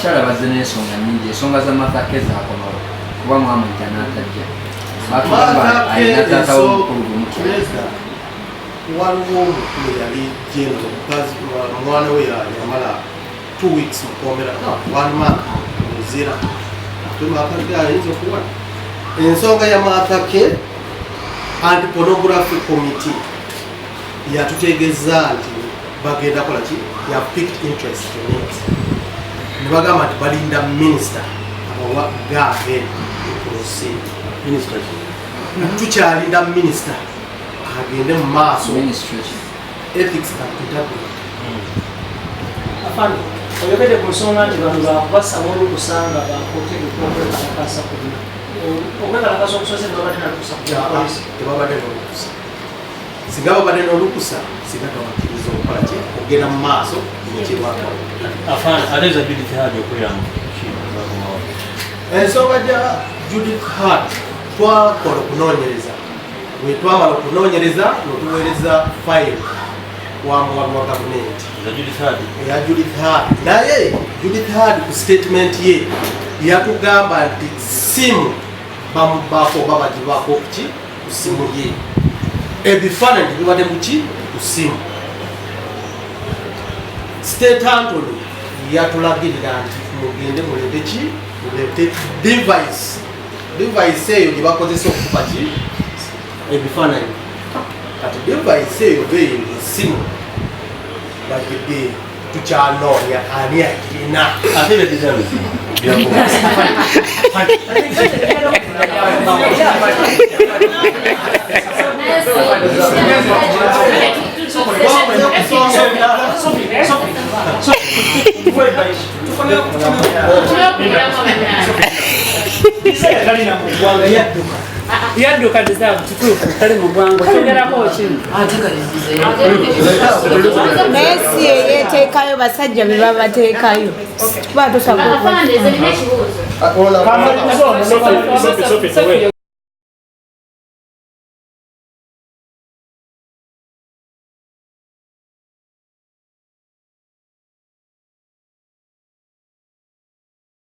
Abakyala bazze n'ensonga nnyingi. Ensonga za Martha K zakomawo kuba mwamuyita n'atajja. Batugamba alina taata we omukulu gumukyala. Waliwo omukulu yali general mukazi, mwana we yamala 2 weeks mukomera, one month muzira, ate Martha ayinza okuwona. Ensonga ya Martha K, Anti Pornography Committee yatutegeeza nti bagenda kola ki, ya picked interest in it, ne bagamba nti balinda minister abawa go ahead proceed. Minister ki? Tukyalinda minister agende mu maaso. Ministry ki? Ethics and Integrity. Afande, oyogedde ku nsonga nti bano bakubasaba olukusa nga bakutegeka okwekalakasa kuno. Okwekalakasa okusoose tebabadde nalukusa ku polisi? Tebabadde n'olukusa. Singa babadde n'olukusa, singa tabakkiriza okukola ki, okugenda mu maaso nekirwako. Afande, ate za Judith Heard okubeera mu zakomawo? Ensonga gya Judith Heard, twakola okunoonyereza. Bwe twamala okunoonyereza, netuweereza file wa muwabi wa gavumenti. Za Judith Heard? Eya Judith Heard. Naye Judith Heard ku statement ye yatugamba nti simu bamubaako oba bagibaako kuki, ku simu ye, ebifaananyi bibadde muki, ku simu. State Attorney yatulagirira nti mugende mulete ki, mulete device. Device eyo gye bakozesa okukuba ki, ebifaananyi. Kati device eyo beeyo esimu bagidde, tukyanoonya ani agirina. Ate ebya Desire byakomawo? Twakoze kusonga endala. Talina mu ggwanga, yadduka. Yadduka Desire, kituufu tali mu ggwanga. Okyogerako ki? Naye si yeyeteekayo, basajja be babateekayo kuba tosobola. Afande, nze nina ekibuuzo. Sophie, Sophie.